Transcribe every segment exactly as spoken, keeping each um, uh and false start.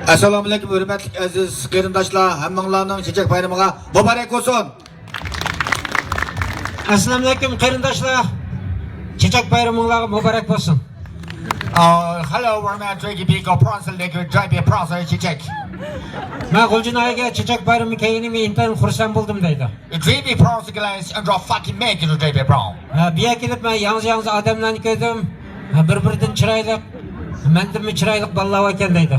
ئەسسالامۇئەلەيكۇم، ھۆرمەتلىك ئەزىز قېرىنداشلار، ھەممىڭلارنىڭ چېچەك بايرىمىغا مۇبارەك بولسۇن! ئەسسالامۇئەلەيكۇم، قېرىنداشلار! چېچەك بايرىمىڭلارغا مۇبارەك بولسۇن! ئا، hello، ھۆرمەتلىك بىگو پرانسىلىك جايبى پرانسا چېچەك. مەن غۇلجا ناھىيەگە چېچەك بايرىمى كەلگىنىمگە ئىنتايىن خۇرسەن بولدۇم دەيدۇ. جايبى پرانسا گلاس ئەند فاكىن مەيكىن جايبى براون. ھە، بۇ يەرگە كېلىپ مەن ياڭزا-ياڭزا ئادەملەرنى كۆردۈم. ھە، بىر-بىرىدىن چىرايلىق، مەندىنمۇ چىرايلىق بالىلار باركەن دەيدۇ.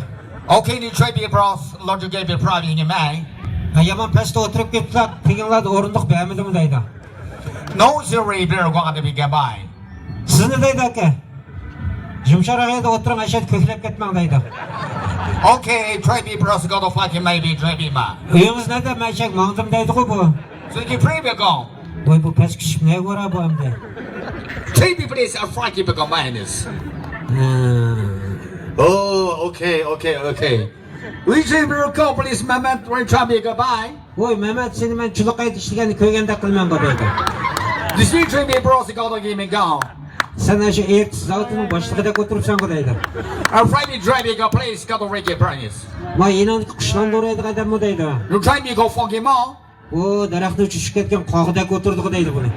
Okay، جايبى براس، لوجا جايبى پراۋىنى مەي. ھە، يامان پەستە ئولتۇرۇپ كېتىپلا، تېگىڭلاردا ئورۇندۇق بەرمىدىمۇ دەيدۇ. No، سىرى بىر گۇڭدا بىگەباي. سىزنى دەيدۇ ئاكا. يۇمشاقراق يەردە ئولتۇرۇڭ، ئەشەدە كۆكلەپ كەتمەڭ دەيدۇ. Okay، جايبى براس گادا فاكىن مەيبى جايبى ما. ئۆيىڭىز نەدە؟ مەن ئەشەك ماڭدىم دەيدىغۇ بۇ. سىزگە پرېي بېكاڭ. ۋاي، بۇ پەس كۈچۈپ نەگە بارا بۇ ئەمدى؟ جايبى پلىز ئا فاكىن بېكاڭ ماينىس. ھە. Oh، okay، okay، okay. ۋىجاي بىر كومپلىس مەمەت ۋىجاي بىگەباي. ۋوي، مەمەت، سېنى مەن چۇلۇقايدا ئىشلىگەندە كۆرگەندەك قىلىمەن بۇ دەيدۇ. دىسنى جايبى براس گادا گېمىڭ گاڭ. سەن ئاشۇ ئېرتىس زاۋۇتىنىڭ باشلىقىدەك ئولتۇرۇپسەنغۇ دەيدۇ. ئا فاينى جايبى گا پلىس گادا رېگى براينىس. ما يېنىڭدىكى قۇشلارنى دورايدىغان ئادەممۇ دەيدۇ. يۇ جايبى گا فاكىن ما. ئۇ دەرەخنى چۈشۈپ كەتكەن قاغىدەك ئولتۇردىغۇ دەيدۇ بۇنى.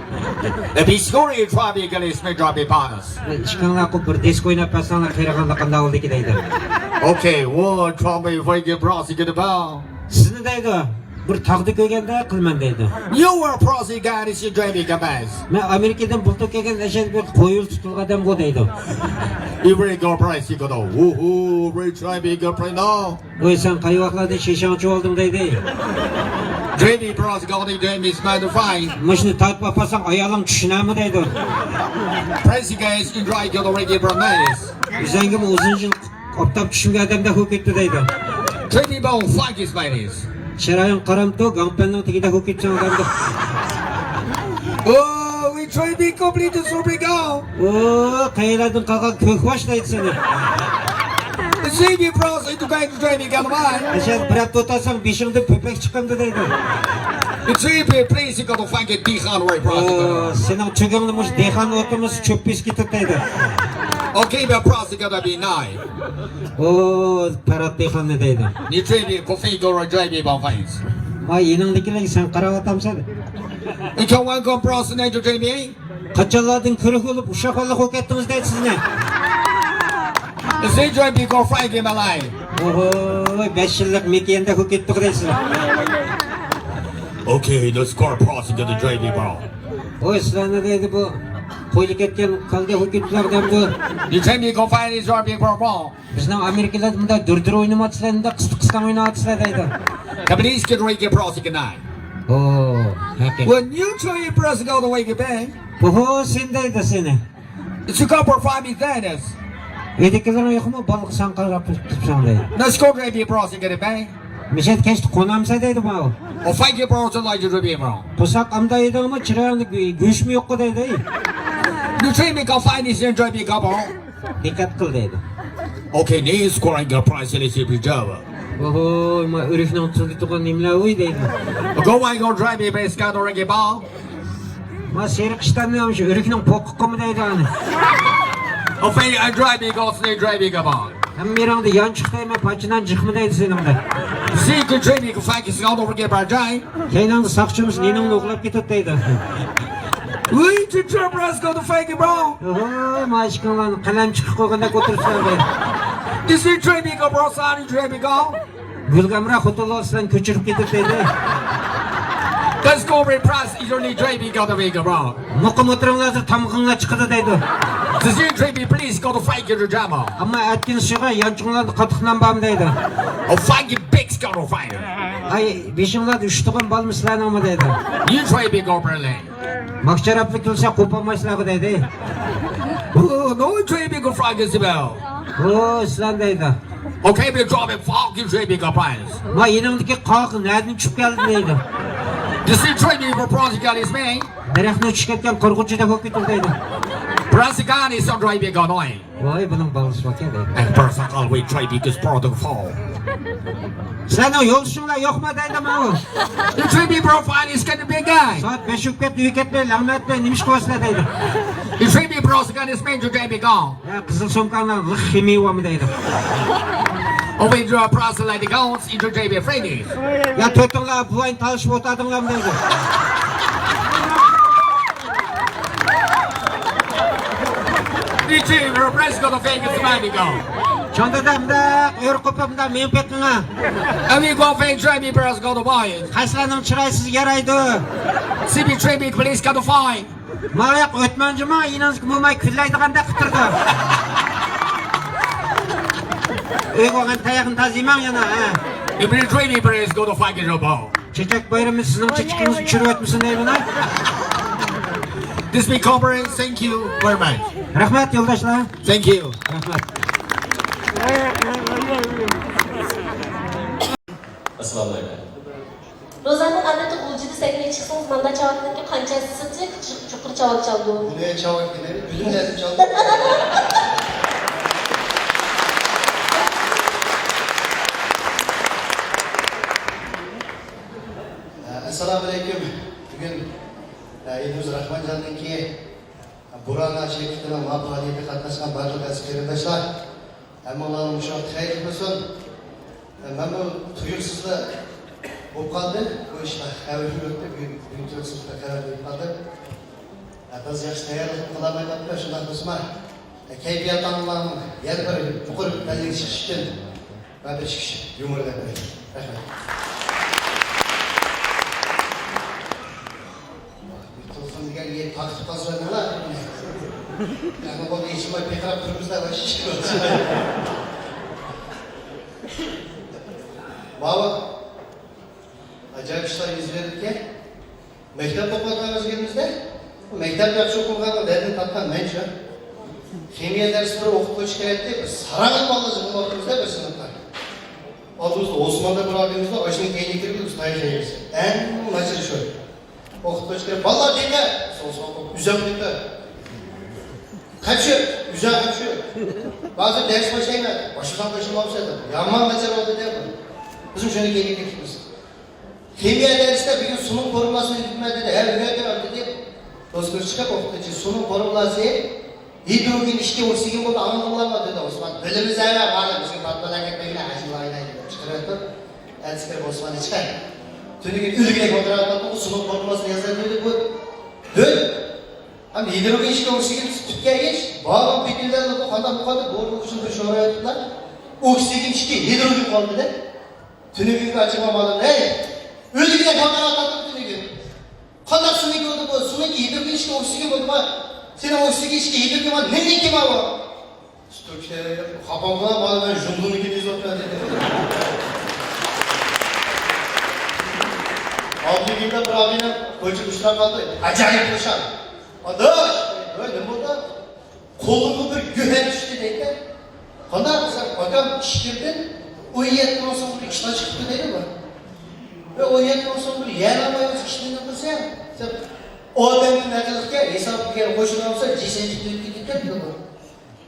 ئە، بىسكورى ترابى گەلىسمى جابى پانس. ئىككىڭلار قوپ بىر دىسكو ئويناپ بەرسەڭلار قېرىغاندا قانداق بولىدىكى دەيدۇ. Okay، ۋو ترابى ۋايگە براسى گىدىبا. سىزنى دەيدۇ، بىر تاغدا كۆرگەندەك قىلىمەن دەيدۇ. You are براسى گەلىسى جايبى گەبەز. مەن ئامېرىكىدىن بۇلتۇر كەلگەن ئەشەد بىر قويۇل تۇتۇلغان ئادەمغۇ دەيدۇ. ئىبرى گەبرەسى گىدو. ۋوھو، ۋوھو، ۋوھو، جايبى گەبرەنو. ۋوي، سەن قايۋاقلاردا شىشاڭچى بولدۇڭ دەيدۇ. جايبى پراسى گاۋدى دەيمىز مەدىفاي. مۇشۇنى تارتىپ ئاپارساڭ ئايالىڭ چۈشىنەرمۇ دەيدۇ. پراسى گەيس ئىن دراي گادا رېگى برامەيس. ئۆزەڭگىمۇ ئۇزۇن يىل ئاپتاپ چۈشمىگەن ئادەمدەك بولۇپ كەتتى دەيدۇ. جايبى باۋ فايگىس ماينىس. چىرايىڭ قارامتۇ، گاڭپەننىڭ تېگىدەك بولۇپ كەتسەڭ ئادەمدەك. ئو، ۋى جايبى كومپلىتى سوبرىگاۋ. ئو، قەيەردىن قالغان كۆك باش دەيدۇ سېنى. زېيبى پراسى تۇكاي تۇكاي بىگەنماي. ئەشەد بىر ھەپتە ئولتۇرساڭ بېشىڭدىن پۆپەك چىقامدۇ دەيدۇ. زېيبى پلىسى گادا فايگە دىخان ۋاي پراسى گادا. ئو، سېنىڭ چۆگۈڭنى مۇشۇ دىخان ئولتۇرمىسا چۆپ بېسىپ كېتىدۇ دەيدۇ. ئوكەي، بە پراسى گادا بى ناي. ئو، پەرھات دېھقاننى دەيدۇ. نى جايبى كوفى گورا جايبى باۋ فاينس. ما يېنىڭدىكىلەرگە سەن قاراۋاتامسەن؟ ئىكەن ۋان گو پراسى نەي جايبى. قاچانلاردىن كۆرۈك بولۇپ ئۇششاق بالىلىق بولۇپ كەتتىڭىز دەيدۇ سىزنى. زېي جايبى گو فايگى مالاي. ئوھوي، بەش يىللىق مېكىيەندەك بولۇپ كەتتۇق دەيسىز. ئوكەي، دە سكور پاسى گەدە جايبى باۋ. ۋوي، سىلەرنى دەيدۇ بۇ قويۇلۇپ كەتكەن كالدەك بولۇپ كەتتىڭلار دەمدۇ. نى جايبى گو فاينس جايبى باۋ. بىزنىڭ ئامېرىكىلاردا مۇنداق دۈر-دۈر ئوينىمايتتىسىلەر، مۇنداق قىستىق-قىستاق ئوينايتتىسىلەر دەيدۇ. كابلىسكى رويگە پراسىكى ناي. ئو، ھەقىقەت. ۋە نيۇ چوي پراسىكى ئالدى ۋەيگە بەي. ئوھو، سېنى دەيدۇ سېنى. ئىچىكا پروفايل دەيدىس. ئۆيدىكىلىرىڭ يوقمۇ؟ بالىغا سەن قاراپ تۇرۇپسەن دەيدۇ. نەسكور رەبى پراسىكى بەي. مىشەت كەچتە قونامسەن دەيدۇ ماۋۇ. ئو فايگە پراسىكى لايجى رۇبى ماۋۇ. قورساق ئامدا يېدىڭمۇ؟ چىرايىڭدا گۆ-، گۆشمۇ يوققۇ دەيدۇ. نيۇ چوي مىكا فاينس نيۇ چوي مىكا باۋ. دىققەت قىل دەيدۇ. ئوكەي، نى سكورىنگ پرايس لىسى بىجاۋا. ۋاھوي، ما ئۆرۈكنىڭ تىلىدا تۇرغان نېمىلەر ئۇي دەيدۇ. گو ۋاي گو درايۋ مى بەي سكادورىنگ باۋ. ما سېرىق ئىشتاننى مۇشۇ ئۆرۈكنىڭ پوقى قىلما دەيدۇ ئانى. ئوفەي ئەن درايۋ مى گو سنى درايۋ مى گو باۋ. ھەممە يېرىڭدە يانچۇق دەيمەن، پاچىنان جىقما دەيدۇ سېنىڭدە. سى گو درايۋ مى گو فايك سكادورىنگ باۋ جاي. كەينىڭدە ساقچىمىز نېنىڭنى ئوغرىلاپ كېتىدۇ دەيدۇ. ۋىي، چىچا براس گو درايۋ مى گو باۋ. ئوھو، ماشىكىڭلارنى قەلەم چىقىپ قويغاندەك ئولتۇرۇپسىلەر. دىس ئىز درايۋ مى گو باۋ، سانى درايۋ مى گو. گۈلگەمرا خوتۇنلار سىلەرنى كۆچۈرۈپ كېتىپ دەيدۇ. دىس گو ۋىي پراس ئىز ئونلى درايۋ مى گو درايۋ مى گو باۋ. مۇقىم ئولتۇرۇڭلار، تامىقىڭلار چىقىدۇ دەيدۇ. دىس ئىز درايۋ مى پلىز گو درايۋ مى گو جاما. ئەمما ئەتكىن سۇيغا يانچۇقۇڭلاردا قاتتىق نان بارمۇ دەيدۇ. ئو فايك بىكس گو درايۋ مى. ئاي، بېشىڭلاردا ئۈچ تۇغان بالىمۇ سىلەرنىڭمۇ دەيدۇ. نيۇ درايۋ مى گو برلىن. ماكچاراپلا كۈلسە قوپالمايسىلەرغۇ دەيدۇ. ئوھ، نو درايۋ مى گو فراگىسىبەل. ئوھ، سىلەر دەيدۇ. ئوكەي، بىر جواب فاق درايۋ مى گو پرايس. ما يېنىڭدىكى قاق نەدىن چۈشۈپ كەلدى دەيدۇ. دىس ئىز درايۋ مى گو پراسىكال ئىز مەي. دەرەخنى چۈشۈپ كەتكەن قورغۇچىدەك بولۇپ كېتىدۇ دەيدۇ. پراسىكال ئىز درايۋ مى گو نوي. ۋاي، بۇنىڭ بالىسى باركەن دەيدۇ. ئەي، بىر ساقال ۋىي تراي بىگىس پرودۇكت فور. سىلەرنىڭ يولدىشىڭلار يوقما دەيدۇ ماۋۇ. يۇ تراي بىگ پروفايل ئىز گېتىنگ بىگ گاي. سائەت بەش بولۇپ كەتتى، ئۆيگە كەتمەي، لەڭمە ئەتمەي، نېمە ئىش قىلىۋاتىسىلەر دەيدۇ. يۇ تراي بىگ پروفايل ئىز مەي جۇ تراي بىگ گاي. يا، قىزىل سومكاڭدا لىق خىمىيە بارمۇ دەيدۇ. Open your prize, ladies and gentlemen, J B Freddy. يا تۆتۈڭلار بۇ ئاينى تالىشىپ ئولتۇردۇڭلارمۇ دەيدۇ. Between your prize got a fake is magical. چوڭ دادا، مۇنداق ئۆرە قوپۇپ مۇنداق مېڭىپ بېقىڭا. Every go fake J B prize got a boy. قايسىلارنىڭ چىرايى سىزگە يارايدۇ؟ C B J B please got a fight. ماياق ئۆتمەنجىما ئىنىڭىزگە موماي كۈنلەيدىغاندەك قىلىپ تۇرىدۇ. ئۆيگە بارغان تاياقنى تازىلىماڭ يەنە، ھە. Every J B praise go to fucking Robo. چېچەك بايرىمى سىزنىڭ چېچىكىڭىزنى چۈشۈرۈۋەتمىسۇن دەيمەن، ھە. This big conference, thank you very much. رەھمەت يولداشلار. Thank you. رەھمەت. ئەسسالامۇ ئەلەيكۇم. روزانىڭ ئادىتى غۇلجىدا سەھنىگە چىقسىڭىز ماندا چاۋاكنىڭكى قانچە سىزچە يۇقىرى چاۋاك چالىدۇ؟ بۇنى چاۋاك دېمەيدۇ، بىلىم لازىم چالىدۇ. ئەسسالامۇ ئەلەيكۇم. بۈگۈن، ئە، ئىدرىس راخمانجاننىڭكى بۇرانە شىركىتىنىڭ مۇۋەپپەقىيىتىگە قاتناشقان بارلىق ئەزىز قېرىنداشلار، ھەممىڭلارنىڭ مۇشۇ ۋاقىت خەيرلىك بولسۇن. مەنمۇ تۇيۇقسىزلا بولۇپ قالدى بۇ ئىشلار، خەۋىرىم يوقتى، بۈگۈن، بۈگۈن تۇيۇقسىزلا خەۋەر بېرىپ قالدىم. بەزى ياخشى تەييارلىق قىلالمايۋاتىمەن، شۇنداق بولسىمۇ كەيپىياتىڭلارنىڭ يەنە بىر يۇقىرى پەللىگە چىقىشى ئۈچۈن مەن بىر ئىككى يۇمۇر دەپ بېرەي. رەھمەت. تۇرسۇن دېگەن يەر تارتىپ قالسا نېمە؟ يەنە بۇنى ھېچنېمە پىقىراپ تۇرىمىز-دە، باشقا ئىش يوق. ماۋۇ ئاجايىپ ئىشلار يۈز بېرىدىكەن. مەكتەپتە ئوقۇۋاتقان مەزگىلىمىزدە، مەكتەپتە ياخشى ئوقۇغانغا دەردىنى تارتقان مەن شۇ. خىمىيە دەرسى بىر ئوقۇتقۇچى كېلەتتى، بىز ساراڭ بالىلار يىغىلىۋاتىمىز-دە بىر سىنىپتا. ئالدىمىزدا ئوسمان دەپ بىر ئابىيىمىز بار، ئاشۇنىڭ كەينىگە كىرىپ بىز تاياق يەيمىز. ئەڭ ناچىرى شۇ. ئوقۇتقۇچى كىرىپ، بالىلار دىڭگە! ئوسمان قوپ، ئۈزەڭ دېدى. قاچىپ، ئۈزەڭ قاچىپ. ھازىر دەرس باشلايمەن. باشلىساڭ باشلىمامسەن دېدى. يامان ناچار بولدى دەپ. بىزمۇ شۇنىڭ كەينىگە كىرىپمىز. خىمىيە دەرسىدە بۈگۈن سۇنىڭ فورمۇلاسىنى ئۆگىتىمەن دېدى. ھە، ئۆگەت دېدى. دوسكا چىقىپ ئوقۇتقۇچى سۇنىڭ فورمۇلاسى ھىدروگېن ئىككى ئوكسىگېن بولدى، ئاڭلىدىڭلارمۇ دېدى ئوسمان. بىلىمىز ھە، مالىم، بىزگە پات-پات ئەكەتمەيلى، ھەجىم ئايلايلى دەپ چىقىرىۋەتتۇق. ئەتىسى كىرىپ ئوسمان ئىچكەن. تۈنۈگۈن ئۆلگۈدەك ۋارقىراۋاتاتتىغۇ، سۇنىڭ فورمۇلاسىنى يازاي دېدى بۇ. دۆت. ھەم ھىدروگېن ئىككى ئوكسىگېن پۈتكەچ، بارغان پېتىلدە قانداق بولغاندا بورىنىڭ ئۇچىنى بىر شورايۋېتىپلا، ئوكسىگېن ئىككى ھىدروگېن قالدى دە. تۈنۈگۈنگە ئاچىغان بالام، ھەي! ئۆلگۈدەك ۋارقىراۋاتاتتىم تۈنۈگۈن. قانداق سۇنىڭكى بولدى بۇ؟ سۇنىڭكى ھىدروگېن ئىككى ئوكسىگېن بولدىمۇ؟ سېنىڭ ئوكسىگېن ئىككى ھىدروگېن بار، نېمىنىڭكى بار بۇ؟ تۇرۇپ كېتەي، خاپام قىلما، مانا مەن ژۇندىنىڭكىنى يېزىۋاپتىمەن دېدى. ئالدىنقى كۈندە بىر ئابىينىڭ كوچىدا ئۇچراپ قالدى. ئاجايىپ خۇشال. ئاداش! ۋاي، نېمە بولدى؟ قولۇمغا بىر گۆھەر چۈشتى دەيدۇ. قانداق دېسەم، ئاكام ئىچكىرىدىن ئون يەتتە مىڭ سوملۇق ئىشلار چىقىپتۇ دەيدۇ بۇ. ۋە ئون يەتتە مىڭ سوملۇق يەر ئالماي ئۆزى ئىشلىگىنى قىلسا، دەپ ئادەمدىن ئەقىللىقكەن ھېساب دېگەن قوشۇلغان بولسا، جىسەم كېتىپ كېتىپ كەتتى بۇ.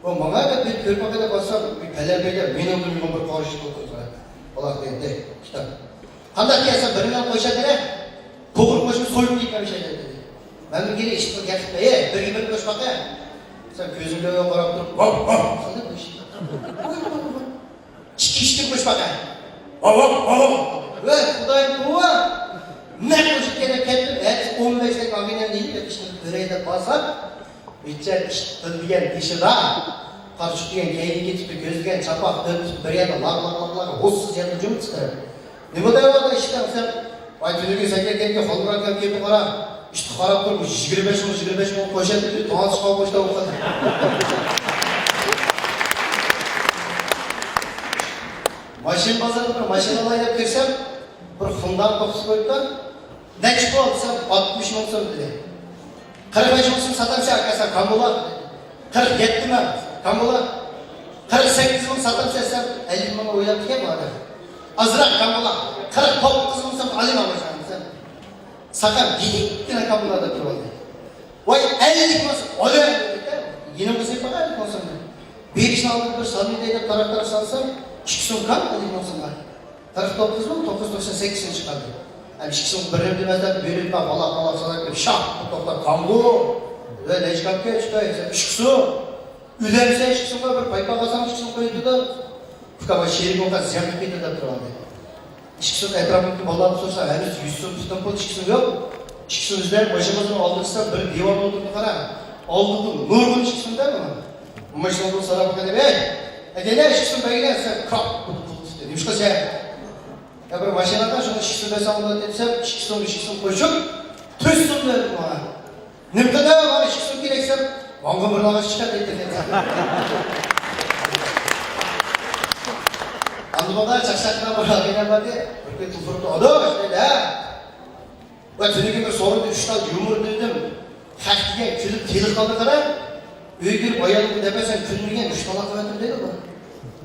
بۇ ماڭا دەپ بىر كۆرپە قىلىپ بارسام، بىر پەلەمپەيدە مېنىڭ بىر يۇمۇر بىر قارىشىپ ئولتۇرۇپ قاراپ. ئالاق دېدى، كىتاب. قانداق كەلسە بىرىنى قوشاتتى-دە، توغرا قوشما سويۇپ كېتىپ ئىشلەيدۇ دېدى. مەن بىر گېپى ئىشقىلىپ گەپ قىلدىم، ئەي، بىرگە بىر قوشماققا. سەن كۆزۈمگە قاراپ تۇرۇپ، ۋاۋ، ۋاۋ قىلدى بۇ ئىشنى. ئىككى ئىشتىن قوشماققا. ۋاۋ، ۋاۋ، ۋاۋ. ۋە خۇدايىم، توۋا! نەق ئوشۇپ كەتتىم. ئەتىسى ئون بەشتەك ئاغىنەمنى يېيىپ، ئىشنى بېرەي دەپ بارسام، بىچارە ئىش قىل دېگەن تېشىدا، قارىچۇق دېگەن كەينىگە كېتىپتۇ، كۆز دېگەن چاپاق تۆتۈپ بىر يەردە لاق لاق لاق لاق ھوسسىز يەردە جۈمۈپ چىقىرىپ. نېمە دەۋاتىدۇ ئىشتە دېسەم، ۋاي تۈنۈگۈن سەن كەلگەندىن كېيىن خالمۇرات ئاكام كېلىپتۇ قارا، ئىشتە قاراپ تۇرۇپ يىگىرمە بەش مىڭ، يىگىرمە بەش مىڭ قوشاتتى، تاڭ چىققان قوشتا ئوقۇدى. ماشىنا بازىرىدا بىر ماشىنا ئالاي دەپ كىرسەم، بىر خۇمدان توختىتىپ قويۇپتۇ. نەچچە پۇل دېسەم، ئاتمىش مىڭ سوم دېدى. قىرىق بەش مىڭ سوم ساتامسەن ئاكا دېسەم، كامبۇلا. قىرىق يەتتە مىڭ، كامبۇلا. قىرىق سەككىز مىڭ ساتامسەن دېسەم، ئەللىك مىڭ ئويلاپتىكەن بۇ ئادەم. ئازراق، كامبۇلا. قىرىق توققۇز مىڭ سوم ئالىمەن باشلىغان دېسەم، ساقام دېدىككىنە كامبۇلا دەپ تۇرۇۋالدى. ۋاي، ئەللىك مىڭ سوم ئالىمەن دېدىكتە، يېنىمغا سېلىپ باقاي ئەللىك مىڭ سومنى. بېرىشنى ئالدىدا بىر سالمىدى دەپ تاراق تاراق سالسام، ئىككى سوم كام ئەللىك مىڭ سومغا. قىرىق توققۇز مىڭ توققۇز يۈز توقسان سەككىز سوم چىقاردى. ھەم ئىككى سوم بىر نېمە دەپ بېرىپ، بالاق، بالاق سالاپ كېلىپ، شاھ، بۇ توختاپ، كامبۇ. ۋە نەچچە كاپكا چىقاي دېسە، ئىككى سوم. ئۆلەمسەن ئىككى سومغا، بىر پايپاق ئالساڭ ئىككى سوم قويۇۋېتىدۇ. ئۇكام، شېرىكىڭ ئوقا زىيان قىلىپ كېتىدۇ دەپ تۇرغان. ئىككى سوم ئەتراپىدىكى بالىلارغا سورىسا، ھەممىسى يۈز سوم، پۈتۈن پۇل ئىككى سوم يوق. ئىككى سوم ئىزدەپ، ماشىنىمىزنىڭ ئالدىغا چىقسام، بىر دىۋان ئولتۇردى، قارا. ئالدىدا نۇرغۇن ئىككى سوم دە بۇنىڭ. ماشىنا ئالدىغا ساراپ قېلىپ، «ئەي، ئەدەيلەر، ئىككى سوم بەرگىلە» دېسەم، «كاپ، پۇل، پۇل» دېدى. نېمىشقا سەن؟ يا بىر ماشىناغا شۇنى ئىككى سوم بەرسەڭ بولاتتى دېسەم، ئىككى سوم، ئىككى سوم قوشۇپ، تۆت سوم بەردى ماڭا. نېمە قىلدى؟ ماڭا ئىككى سوم كېرەك دېسەم، ماڭغا بىر ناغاچ چىقار دەيدۇ. ئاندىمادا چاقچاقلار بار، ئاغىنەم باردى. بىر كۈن تېلېفوندا، «ئاداش» دېدى، ھە. ۋە تۈنۈگۈن بىر سورۇندا ئۈچ تال يۇمۇر دېدىم. خەق دېگەن كۈلۈپ تېلىق قالدى، قارا. ئۆيگە كىرىپ ئايالىمغا دەپ بەرسەم، كۈلمىگەن، ئۈچ تالاق قىلىۋەتتىم دەيدۇ.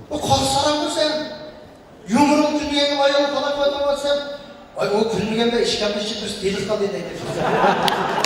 ئۇ قاقساراپ تۇرسەن. يۇمۇرۇڭ كۈلمىگەنگە ئايالىڭ تالاق قىلىۋاتامسەن؟ ۋاي، ئۇ كۈلمىگەندە ئىشكاپنىڭ ئىچىدە بىرسى تېلىق قالدى دەيدۇ.